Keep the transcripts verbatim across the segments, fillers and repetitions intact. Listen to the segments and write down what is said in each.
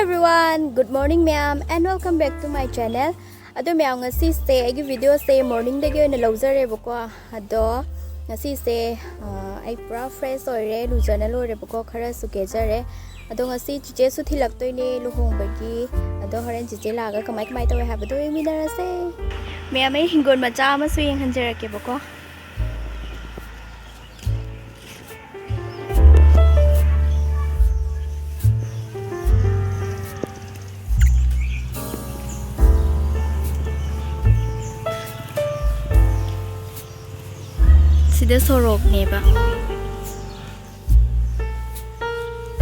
Everyone, good morning ꯃꯌꯥꯝ, and welcome back to my channel. ꯑꯗꯣ ꯃꯌꯥꯝ, ꯉꯁꯤꯁꯦ ꯑꯩꯒꯤ videoꯁꯦ morningꯗꯒꯤ ꯑꯣꯏꯅ ꯂꯧꯖꯔꯦꯕꯀꯣ꯫ ꯑꯗꯣ ꯉꯁꯤꯁꯦ, ꯑ, ꯑꯩ ꯄꯨꯔꯥ fresh ꯑꯣꯏꯔꯦ, ꯂꯨꯖꯅ ꯂꯣꯏꯔꯦꯕꯀꯣ, ꯈꯔꯁꯨ ꯀꯦꯖꯔꯦ꯫ ꯑꯗꯣ ꯉꯁꯤ ꯆꯤꯆꯦꯁꯨ ꯊꯤꯜꯂꯛꯇꯣꯏꯅꯦ ꯂꯨꯍꯣꯡꯕꯒꯤ꯫ ꯑꯗꯣ ꯍꯣꯔꯦꯟ ꯆꯤꯆꯦ ꯂꯥꯛꯑꯒ ꯀꯃꯥꯏ ꯀꯃꯥꯏ ꯇꯧꯋꯦ ꯍꯥꯏꯕꯗꯣ ꯌꯦꯡꯃꯤꯟꯅꯔꯁꯦ꯫ ꯃꯌꯥꯝ, ꯑꯩ ꯍꯤꯡꯒꯣꯜ ꯃꯆꯥ ꯑꯃꯁꯨ ꯌꯦꯡꯍꯟꯖꯔꯛꯀꯦꯕꯀꯣ꯫ ꯁꯤꯗ ꯁꯣꯔꯣꯛꯅꯦꯕ꯫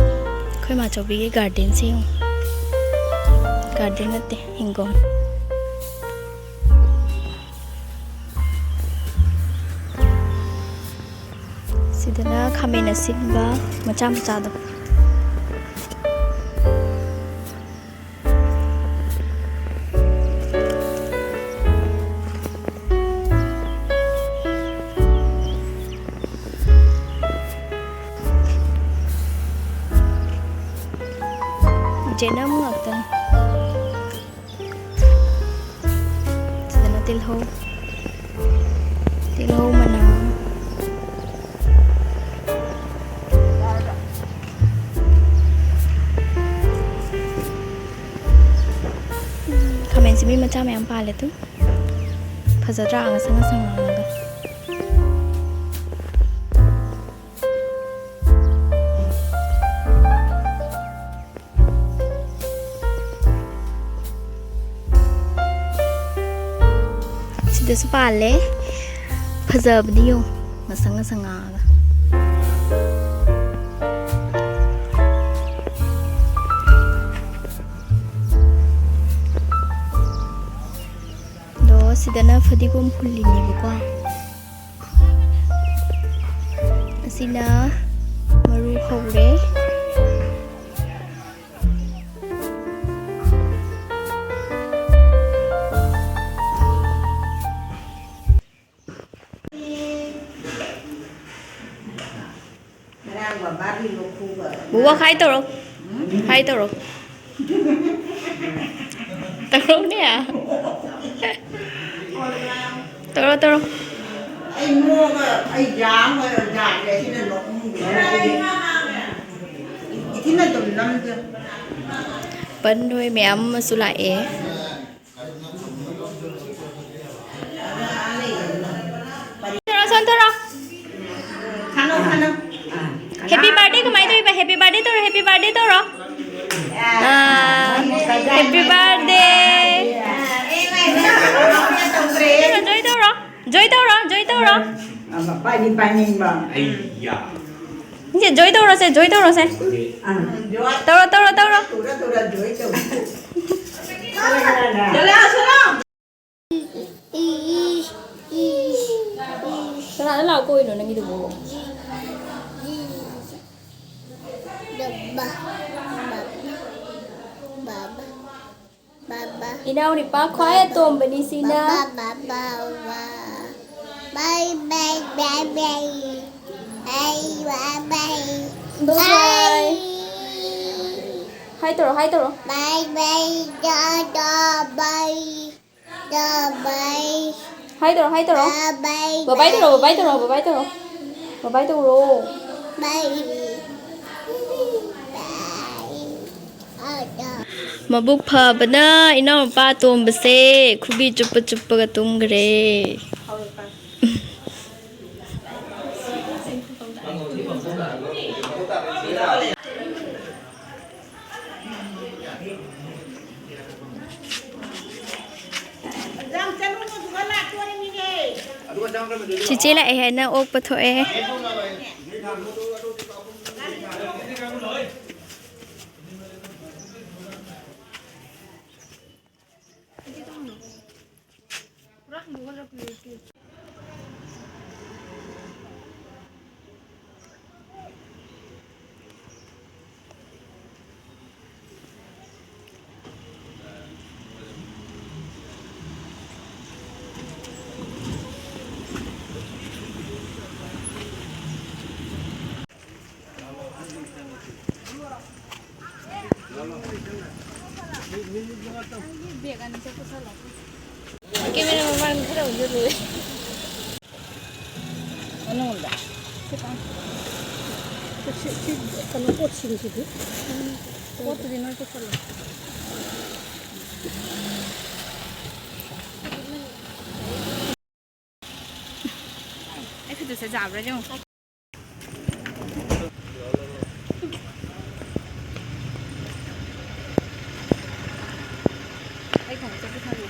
ꯑꯩꯈꯣꯏ ꯃꯥꯆꯧꯕꯤꯒꯤ gardenꯁꯦ ꯌꯦꯡꯉꯨ꯫ Garden ꯅꯠꯇꯦ, ꯍꯤꯡꯒꯣꯜ꯫ ꯁꯤꯗꯅ ꯈꯥꯃꯦꯟ ꯑꯁꯤꯟꯕ ꯃꯆꯥ ꯃꯆꯥꯗꯣ꯫ ꯖꯦꯅꯝ ꯉꯥꯛꯇꯅꯤ꯫ ꯁꯤꯗꯅ ꯇꯤꯜꯍꯧ, ꯇꯤꯜꯍꯧ ꯃꯅꯥ꯫ ꯎꯝ, ꯈꯥꯃꯦꯟ ꯑꯁꯤꯟꯕꯤ ꯃꯆꯥ ꯃꯌꯥꯝ ꯄꯥꯜꯂꯦ꯫ ꯑꯗꯨꯝ ꯐꯖꯗ꯭ꯔꯥ? ꯉꯁꯪ ꯉꯁꯪ ꯉꯥꯡꯉꯒ꯫ ꯁꯤꯗꯁꯨ ꯄꯥꯜꯂꯦ꯫ ꯐꯖꯕꯅꯤ ꯌꯦꯡꯉꯨ, ꯉꯁꯪ ꯉꯁꯪ ꯉꯥꯡꯉꯒ꯫ ꯑꯗꯣ ꯁꯤꯗꯅ ꯐꯗꯤꯒꯣꯝ ꯍꯨꯜꯂꯤꯅꯦꯕꯀꯣ꯫ ꯑꯁꯤꯅ ꯃꯔꯨ ꯍꯧꯔꯦ꯫ ꯉꯔꯥꯡ ꯕꯕꯥꯒꯤ ꯂꯣꯛ ꯈꯨꯕ꯫ ꯕꯨꯕꯣꯛ, hi ꯇꯧꯔꯣ꯫ Hi ꯇꯧꯔꯣ꯫ ꯇꯧꯔꯛꯎꯅꯦ꯫ ꯇꯧꯔꯣ, ꯇꯧꯔꯣ꯫ ꯑꯩ ꯅꯣꯛꯑꯒ ꯑꯩ ꯌꯥꯝ ꯑꯣꯏꯅ ꯌꯥꯗ꯭ꯔꯦ, ꯁꯤꯅ ꯅꯣꯛꯅꯤꯡꯗꯦ꯫ ꯏꯊꯤꯅ ꯑꯗꯨꯝ ꯅꯝꯖ- ꯄꯟ ꯍꯣꯏ ꯃꯌꯥꯝ ꯑꯃꯁꯨ ꯂꯥꯛꯑꯦ꯫ ꯁꯣꯟꯊꯣꯔꯛꯑꯣ, ꯁꯣꯟꯊꯣꯔꯛꯑꯣ꯫ ꯍꯦꯄꯤ ꯕꯥꯔꯗꯦ ꯀꯃꯥꯏꯅ ꯇꯧꯔꯤꯕ? ꯍꯦꯄꯤ ꯕꯥꯔꯗꯦ ꯇꯧꯔꯣ, ꯍꯦꯄꯤ ꯕꯥꯔꯗꯦ ꯇꯧꯔꯣ꯫ ꯑꯥ, ꯍꯦꯄꯤ ꯕꯥꯔꯗꯦ꯫ ꯖꯣꯏ ꯇꯧꯔꯣ, ꯖꯣꯏ ꯇꯧꯔꯣ, ꯖꯣꯏ ꯇꯧꯔꯣ꯫ ꯄꯥꯏꯗꯤ ꯄꯥꯏꯅꯤꯡꯕ꯫ ꯑꯩꯌꯥ꯫ ꯁꯦ, ꯖꯣꯏ ꯇꯧꯔꯣꯁꯦ, ꯖꯣꯏ ꯇꯧꯔꯣꯁꯦ꯫ ꯑꯥ꯫ ꯇꯧꯔꯣ, ꯇꯧꯔꯣ, ꯇꯧꯔꯣ꯫ ꯊꯨꯔ ꯊꯨꯔ ꯖꯣꯏ ꯇꯧ꯫ ꯀꯅꯥꯅ ꯂꯥꯎ ꯀꯣꯏꯅꯣ ꯅꯪꯒꯤꯗꯨꯕꯨ? ꯏꯅꯥꯎ ꯅꯨꯄꯥ ꯈ꯭ꯋꯥꯏ ꯑꯇꯣꯝꯕꯅꯤ ꯁꯤꯅ꯫ ꯍꯥꯏ ꯇꯧꯔꯣ, ꯍꯥꯏ ꯇꯧꯔꯣ꯫ ꯍꯥꯏ ꯇꯧꯔꯣ, ꯍꯥꯏ ꯇꯧꯔꯣ꯫ ꯕꯕꯥꯏ ꯇꯧꯔꯣ, ꯕꯕꯥꯏ ꯇꯧꯔꯣ, ꯕꯕꯥꯏ ꯇꯧꯔꯣ꯫ ꯕꯕꯥꯏ ꯇꯧꯔꯣ꯫ ꯃꯕꯨꯛ ꯐꯕꯅ ꯏꯅꯥꯎꯅꯨꯄꯥ ꯑꯇꯣꯝꯕꯁꯦ ꯈꯨꯕꯤ ꯆꯨꯞꯄ ꯆꯨꯞꯄꯒ ꯇꯨꯝꯈ꯭ꯔꯦ꯫ ꯆꯤꯆꯦ ꯂꯥꯛꯑꯦ ꯍꯥꯏꯅ ꯑꯣꯛꯄ ꯊꯣꯛꯑꯦ꯫ ꯕꯦꯒ ꯑꯅꯤꯁꯦ ꯄꯨꯁꯜꯂꯣ꯫ ꯀꯦꯃꯦꯔꯥ ꯃꯃꯥꯡꯗ ꯈꯔ ꯑꯣꯟꯁꯤꯜꯂꯨ꯫ ꯃꯅꯨꯡꯗ꯫ ꯁꯤ ꯄꯥꯝ-, ꯁꯤ, ꯁꯤ ꯀꯩꯅꯣ ꯄꯣꯠꯁꯤꯡꯁꯤꯗꯤ꯫ ꯄꯣꯠꯇꯨꯗꯤ ꯅꯣꯏ ꯄꯨꯁꯜꯂꯣ꯫ ꯑꯩ ꯈꯨꯠꯇꯨ ꯁꯦ ꯌꯥꯕ꯭ꯔꯥ ꯌꯦꯡꯉꯨ꯫ ꯑꯩ ꯈꯣꯡꯎꯞ ꯆꯠꯄ ꯁꯥꯟꯅ꯫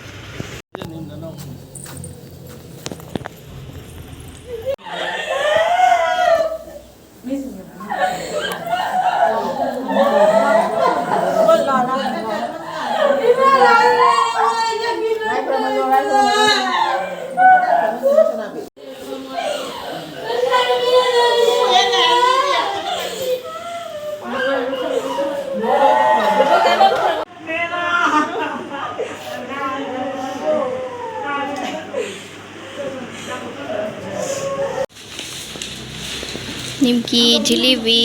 ꯅꯤꯝꯀꯤ, ꯖꯤꯂꯤꯕꯤ,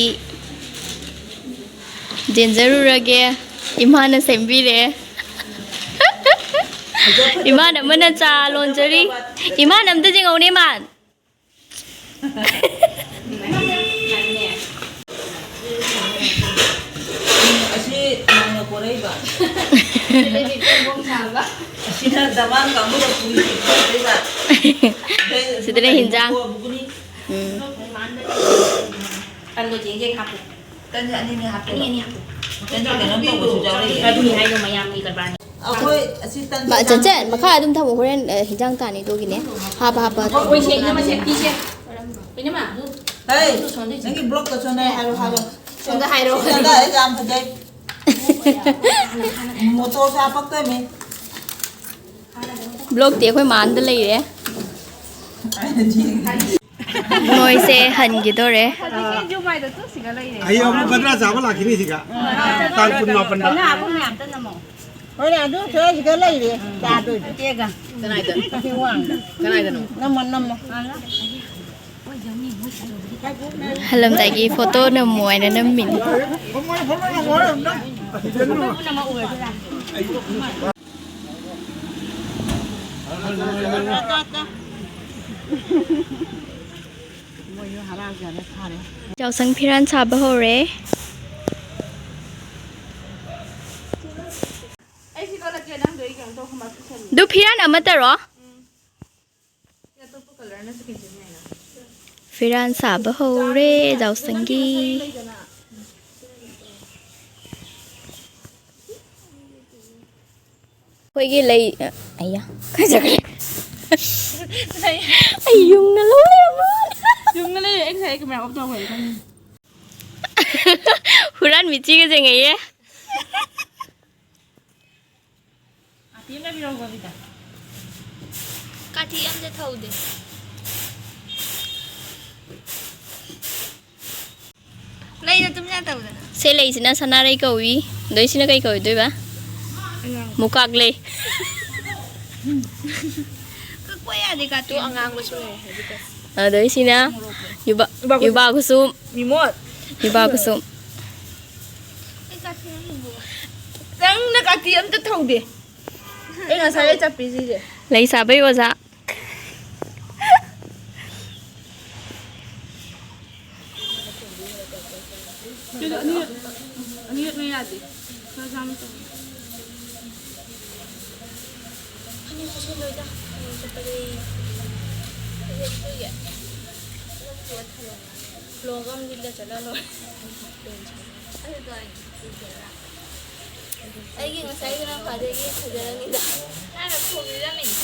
ꯌꯦꯟꯖꯔꯨꯔꯒꯦ꯫ ꯏꯃꯥꯅ ꯁꯦꯝꯕꯤꯔꯦ꯫ ꯏꯃꯥꯅ ꯑꯃꯅ ꯆꯥ ꯂꯣꯟꯖꯔꯤ꯫ ꯏꯃꯥꯅ ꯑꯝꯇ ꯌꯦꯡꯍꯧꯅꯦ, ꯏꯃꯥꯟ꯫ ꯑꯁꯤ ꯅꯧꯅ ꯀꯣꯔꯛꯏꯕ꯫ ꯑꯁꯤꯅ ꯗꯃꯥꯟ ꯀꯥꯡꯕꯨꯗ ꯄꯨꯔꯤ ꯄꯤꯊꯣꯛꯇꯣꯏꯕ꯫ ꯁꯤꯗꯅ ꯍꯤꯟꯖꯥꯡ꯫ ꯕꯨꯒꯨꯅꯤ꯫ ꯎꯝ꯫ ꯑꯂꯨ ꯆꯦꯡꯁꯦ ꯍꯥꯞꯄꯨ꯫ ꯇꯟꯁꯦ ꯑꯅꯤꯅꯤ ꯍꯥꯞꯄꯦ꯫ ꯑꯅꯤ ꯑꯅꯤ ꯍꯥꯞꯄꯨ꯫ ꯇꯟꯁꯦ ꯀꯩꯅꯣꯝ ꯇꯧꯕꯁꯨ ꯌꯥꯎꯔꯛꯏ꯫ ꯑꯗꯨꯅꯤ ꯍꯥꯏꯗꯣ ꯃꯌꯥꯝꯒꯤ ꯀꯔꯕꯥꯔꯅꯤ꯫ ꯑꯩꯈꯣꯏ ꯑꯁꯤ ꯇꯟꯁꯦ ꯃꯥ-, ꯆꯟꯆꯟ, ꯆꯥꯅꯤꯡꯗꯦ꯫ ꯃꯈꯥ ꯑꯗꯨꯝ ꯊꯝꯃꯣ, ꯍꯣꯔꯦꯟ, ꯑ, ꯍꯤꯟꯖꯥꯡ ꯇꯥꯅꯤ ꯑꯗꯨꯒꯤꯅꯦ꯫ ꯍꯥꯞꯄ ꯍꯥꯞꯄ꯫ ꯑꯩꯈꯣꯏ ꯁꯦ ꯏꯅꯝꯃ ꯁꯦ ꯄꯤꯁꯦ꯫ ꯏꯅꯝꯃ꯫ ꯍꯦ, ꯅꯪꯒꯤ ꯕ꯭ꯂꯣꯛꯇ ꯁꯣꯟꯗꯩ ꯍꯥꯏꯔꯣ ꯍꯥꯏꯔꯣ꯫ ꯁꯣꯝꯗ ꯍꯥꯏꯔꯣ꯫ ꯁꯣꯝꯗ ꯑꯩ ꯌꯥꯝ ꯐꯖꯩ꯫ ꯃꯣꯇꯣꯔꯁꯨ ꯍꯥꯄꯛꯇꯣꯏꯅꯤ꯫ ꯕ꯭ꯂꯣꯛꯇꯤ ꯑꯩꯈꯣꯏ ꯃꯥꯟꯗ ꯂꯩꯔꯦ꯫ ꯃꯣꯏꯁꯦ ꯍꯟꯈꯤꯗꯣꯔꯦ꯫ ꯍꯧꯖꯤꯛꯀꯤ ꯌꯨꯝ ꯃꯥꯏꯗꯣ ꯇꯨ ꯁꯤꯒ ꯂꯩꯔꯦ꯫ ꯍꯌꯦꯡ ꯑꯃꯨꯛ ꯕꯗ꯭ꯔꯥ ꯆꯥꯕ ꯂꯥꯛꯈꯤꯅꯤ ꯁꯤꯒ꯫ ꯇꯥꯡ ꯀꯨꯟ ꯃꯥꯄꯟꯗ꯫ ꯀꯅꯥ ꯑꯕꯨꯡ ꯃꯌꯥꯝꯇ ꯅꯝꯃꯣ꯫ ꯍꯣꯏꯅꯦ, ꯑꯗꯨ ꯁꯤꯗ ꯂꯩꯔꯦ ꯆꯥꯗꯣꯏꯅꯦ꯫ ꯏꯆꯦꯒ꯫ ꯀꯅꯥꯏꯗ? ꯑꯁꯤ ꯋꯥꯡꯗ꯫ ꯀꯅꯥꯏꯗꯅꯣ? ꯅꯝꯃꯣ, ꯅꯝꯃꯣ꯫ ꯍꯜꯂꯝꯗꯥꯏꯒꯤ ꯐꯣꯇꯣ ꯅꯝꯃꯨ ꯍꯥꯏꯅ ꯅꯝꯃꯤꯅꯤ꯫ ꯌꯥꯎꯁꯪ ꯐꯤꯔꯥꯟ ꯁꯥꯕ ꯍꯧꯔꯦ꯫ ꯑꯗꯨ ꯐꯤꯔꯥꯟ ꯑꯃꯠꯇꯔꯣ? ꯐꯤꯔꯥꯟ ꯁꯥꯕ ꯍꯧꯔꯦ ꯌꯥꯎꯁꯪꯒꯤ꯫ ꯑꯩꯈꯣꯏꯒꯤ ꯂꯩ꯫ ꯑꯩꯌꯥ, ꯀꯥꯏ ꯆꯠꯈ꯭ꯔꯦ? ꯑꯩ ꯌꯨꯡꯅ ꯂꯧꯔꯦ ꯑꯃ꯫ ꯌꯨꯡꯅ ꯂꯩꯔꯦ꯫ ꯑꯩ ꯉꯁꯥꯏ camera off ꯇꯧꯈ꯭ꯔꯦ ꯈꯪꯉꯦ꯫ ꯍꯨꯔꯥꯟ ꯃꯤꯆꯤꯒ ꯌꯦꯡꯉꯛꯑꯦ꯫ ꯀꯥꯇꯤ ꯑꯃ ꯂꯩꯕꯤꯔꯛꯎ, ꯕꯕꯤꯇꯥ꯫ ꯀꯥꯇꯤ ꯑꯝꯇ ꯊꯧꯗꯦ꯫ ꯂꯩꯗ ꯇꯨꯝ ꯌꯥꯗꯕꯗꯅ꯫ ꯁꯦ ꯂꯩꯁꯤꯅ ꯁꯅꯥꯔꯩ ꯀꯧꯏ꯫ ꯑꯗꯩꯁꯤꯅ ꯀꯩ ꯀꯧꯏꯗꯣꯏꯕ? ꯑꯉꯥꯡꯕ꯫ ꯃꯨꯀꯥꯛ ꯂꯩ꯫ ꯀꯛꯄ ꯌꯥꯗꯦ ꯀꯥꯇꯤ꯫ ꯑꯗꯨ ꯑꯉꯥꯡꯕꯁꯨ ꯂꯩ ꯍꯥꯏꯕꯤꯒꯦ꯫ ꯑꯗꯩꯁꯤꯅ ꯌꯨꯕꯥ-, ꯌꯨꯕꯥ ꯀꯨꯁꯨꯝ꯫ ꯌꯨꯕꯥ ꯀꯨꯁꯨꯝ꯫ ꯃꯤꯃꯣꯠ꯫ ꯌꯨꯕꯥ ꯀꯨꯁꯨꯝ꯫ ꯅꯪꯅ ꯀꯥꯇꯤ ꯑꯝꯇ ꯊꯧꯗꯦ꯫ ꯑꯩ ꯉꯁꯥꯏ ꯑꯩ ꯆꯠꯄꯤꯁꯤꯁꯦ꯫ ꯂꯩ ꯁꯥꯕꯩ ꯑꯣꯖꯥ꯫ ꯑꯗꯨꯗꯣ ꯑꯅꯤꯔꯛ, ꯑꯅꯤꯔꯛꯅ ꯌꯥꯗꯦ꯫ ꯈꯔ ꯆꯥꯝꯃ ꯇꯧ꯫ ꯐꯅꯦꯛ ꯁꯨ ꯂꯣꯏꯗ꯫ ꯍꯌꯦꯡ ꯆꯠꯄꯗꯤ ꯐꯅꯦꯛ ꯁꯨꯏꯌꯦ꯫ ꯂꯣꯡꯒ ꯑꯃ ꯂꯤꯠꯂ ꯆꯠꯂ ꯂꯣꯏꯔꯦ꯫ ꯑꯗꯨꯗꯣ ꯑꯩ ꯑꯩꯒꯤ ꯉꯁꯥꯏꯗꯨꯅ ꯈ꯭ꯋꯥꯏꯗꯒꯤ ꯐꯖꯔꯅꯤꯗ꯫ ꯅꯪꯅ ꯊꯣꯡꯕꯤꯔꯝꯃꯤꯅꯦ꯫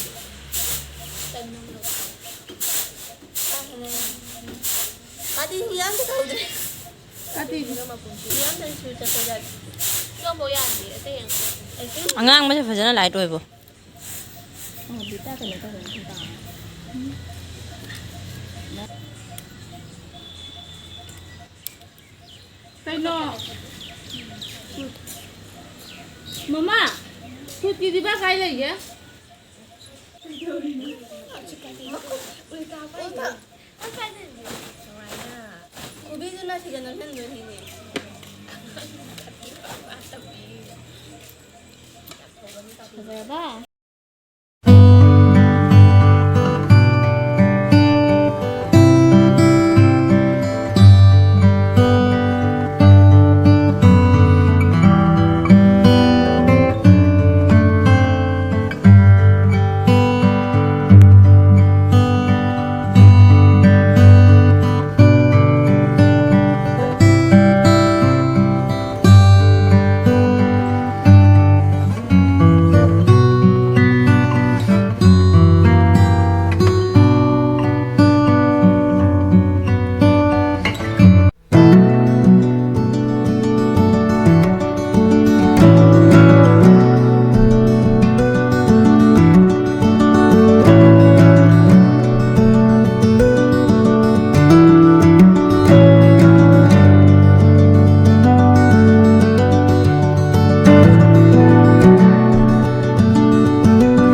ꯀꯥꯇꯤ ꯍꯤꯌꯥꯡ ꯇꯧꯗ꯭ꯔꯦ꯫ ꯀꯥꯇꯤ꯫ ꯍꯤꯌꯥꯡ ꯇꯧꯗ꯭ꯔꯦ꯫ ꯌꯣꯝꯕꯧ ꯌꯥꯗꯦ, ꯑꯇꯩ ꯌꯥꯝ ꯑꯉꯥꯡꯕꯁꯦ ꯐꯖꯅ light ꯑꯣꯏꯕꯣ꯫ ꯀꯩꯅꯣ? ꯃꯃꯥ, ꯁꯨꯇꯤꯗꯤ ꯕꯥ ꯀꯥꯏ ꯂꯩꯒꯦ? ꯎꯜꯇꯥ꯫ ꯅ ꯁꯤꯗ ꯅꯝꯁꯤꯟꯗꯣꯏꯅꯤꯅꯦ꯫ ꯐꯖꯔꯕ?